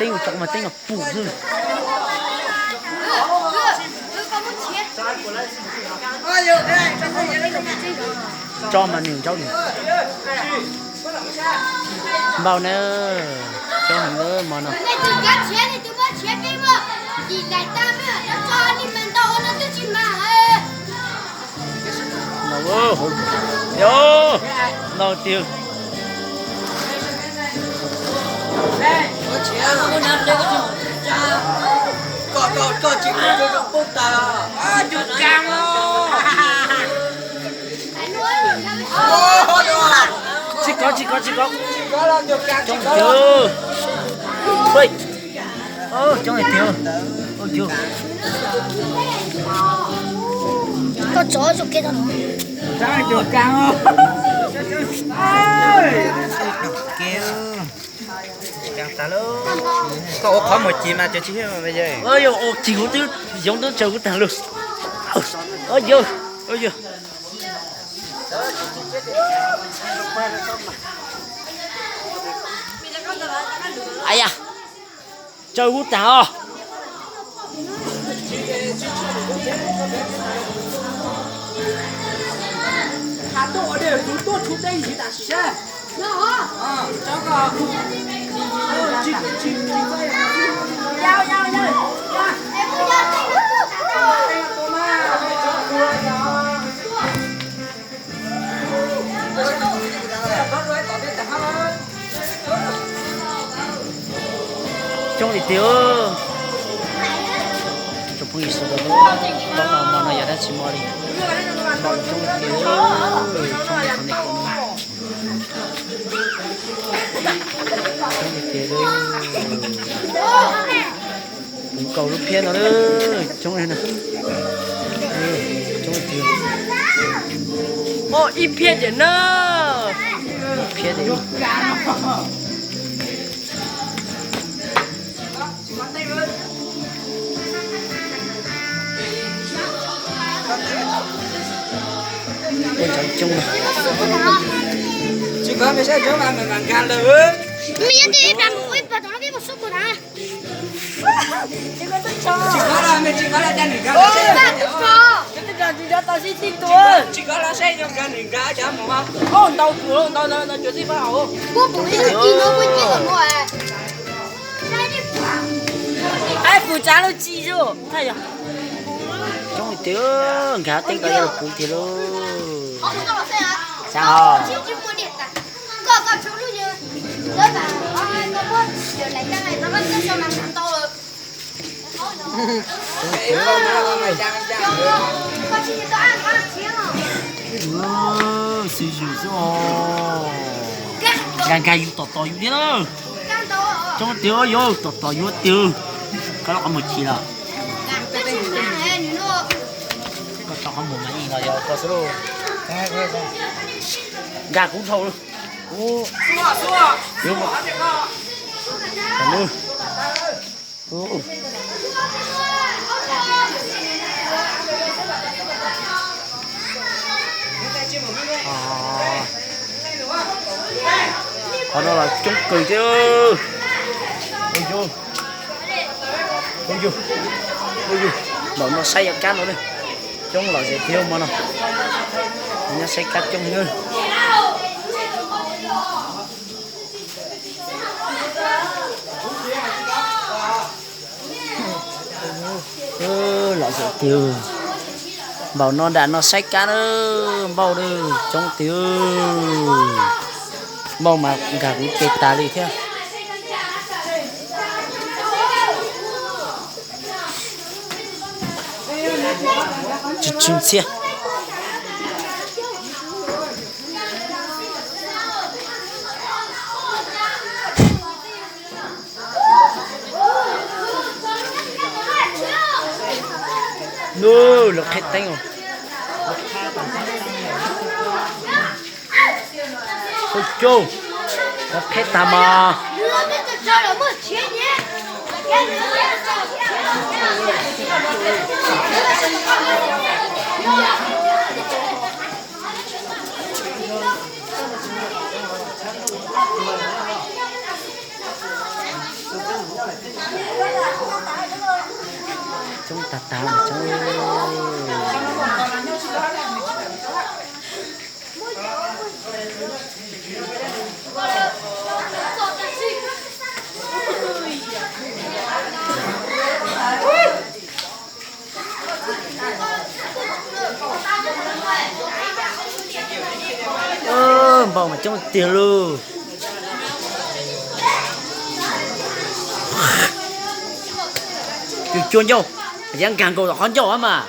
Teeb tso mas teeb mas pum xwb. Tso mas nws ntsaub nws. Npau na, coob heev lawm mo no. Npau tiag. Tsis kov, tsis kov, tsis kov. Coob tiag. Coob tiag. Koj tso zoo kev tau. Koj ua qhov muag ci mas cov tsis, yog ua ci kuv twb yoov twb tsaws kuv tag lug. Yog, yog. Aya, tsaws kuv tag os. Coob li tiag. Tsoom phooj ywg sawv daws, tau no mo no yog dab tsi mo li, npau coob li tiag, coob li qhov nej pom no, coob li tiag. Kuv kaus lub phiab no, coob li no, coob li tiag. Ib phiab ces na, ib phiab ces. Ua cov coob na. Tsis kov me saib coob mas nkag lawm. Tsis kov los, tsis kov los, tsis kov los saib cov nkag nws nkag cov mus. Ntau tus ntau ntau ntau cov tij pab hauv. Ai, kuv tsav lub tsis zuj. Coob tiag, nkag teeb tau yog kuv tiag lauj. Tsav os. Xwm ywm xwb os. Nkag nkag yus tom tom yus thiab na. Coob tiag yus tom tom yus tiag. Koj lub qhov muag ci lawm. Koj tso qhov muag mas ib los yog koj xwb lauj. Nkag kuv dhau lauj. Kuv, kuv, Qhov no los coob kawg thiab. Ua yus, ua yus, ua yus, npaum no saib yog kab no ne. Coob lom zem tiag mo no. Nyob saib kab coob na. Lom zem tiag. Npaum no nram no saib kab na, npauj na, coob tiag. Npauj mas nkag kuv ces tas li thiab. Tsis tsw ntxhiab. Nub, lawv qheb teeb os. Ua cauj, lawv qheb tag mas. Coob tag tag mas coob. Npau mas coob tiag lauj. Cua cua ncauj, yam nkag nkaus tom qhov ncauj mas.